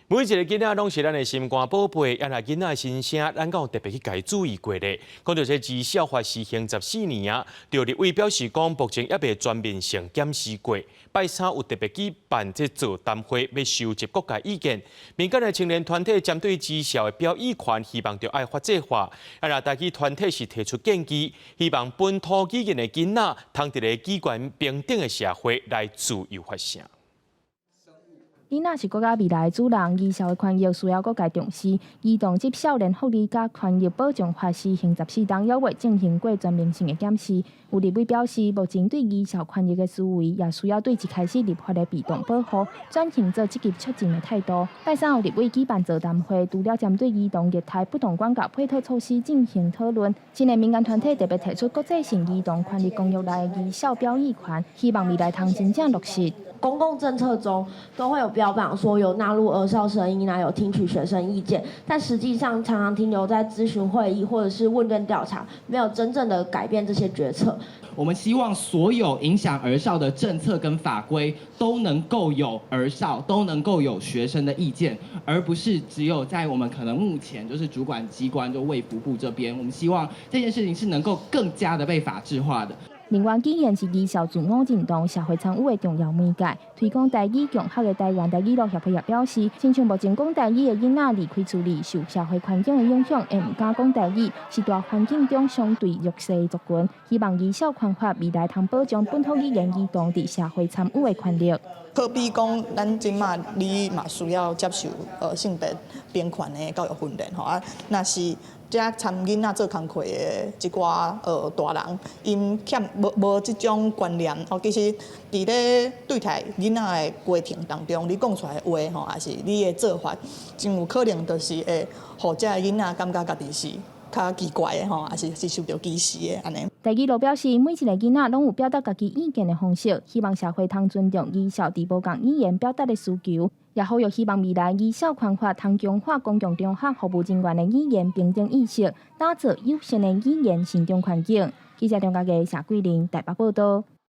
每一个囡仔攏是咱的心肝寶貝，啊若囡仔的心聲，咱敢有特別去共伊注意過咧？講著這兒少法施行14年啊，著立委表示講，目前猶未全面性檢視過。拜三有特別舉辦這座談會，欲收集各界意見。民間的青年團體針對兒少的表意權，希望著愛法制化。啊若台語團體是提出建議，希望本土語言的囡仔，通佇咧語權平等的社會來自由發聲。囡仔是國家未來的主人，兒少的權益需要各界重視。兒童及少年福利佮權益保障法施行14冬，猶未進行過全面性的檢視。有立委表示，目前對兒少權益的思維，也需要對一開始立法的被動保護，轉型做積極促進的態度。拜三有立委舉辦座談會，除了針對兒童業態不同管教配套措施進行討論，青年民間團體特別提出國際性兒童權利公約內的兒少表意權，希望未來通真正落實。公共政策中都會有標榜說有納入兒少聲音啊，有聽取學生意見，但實際上常常停留在諮詢會議或者是問卷調查，沒有真正的改變這些決策。我們希望所有影響兒少的政策跟法規都能夠有兒少，都能夠有學生的意見，而不是只有在我們可能目前就是主管機關就衛福部這邊。我們希望這件事情是能夠更加的被法制化的。另外，語言是兒少自我認同、社會參與的重要媒介。推廣台語共學的台灣台語路協會也表示，親像目前講台語的囡仔離開厝裡，受社會環境的影響，會毋敢講台語，是大環境中相對弱勢的族群。希望兒少權法未來通保障本土語言兒童佇社會參與的權利。好比講，咱這馬你嘛需要接受性別平權的教育訓練吼啊，若是遮參囡仔做工課的這寡大人，𪜶欠無無這種觀念吼，其實佇咧對待囡仔的過程當中，你講出來的話吼，抑是你的做法，真有可能就是會予這个囡仔感覺家己是較奇怪的吼，抑是是受著歧視的按呢。台語路表示，每一个囡仔攏有表達家己意見的方式，希望社會通尊重兒少佇無仝語言表達的需求，也呼籲希望未來兒少權法通強化公共場合服務人員的語言平等意識，打造友善的語言成長環境。記者張家傑、謝桂玲台北報道。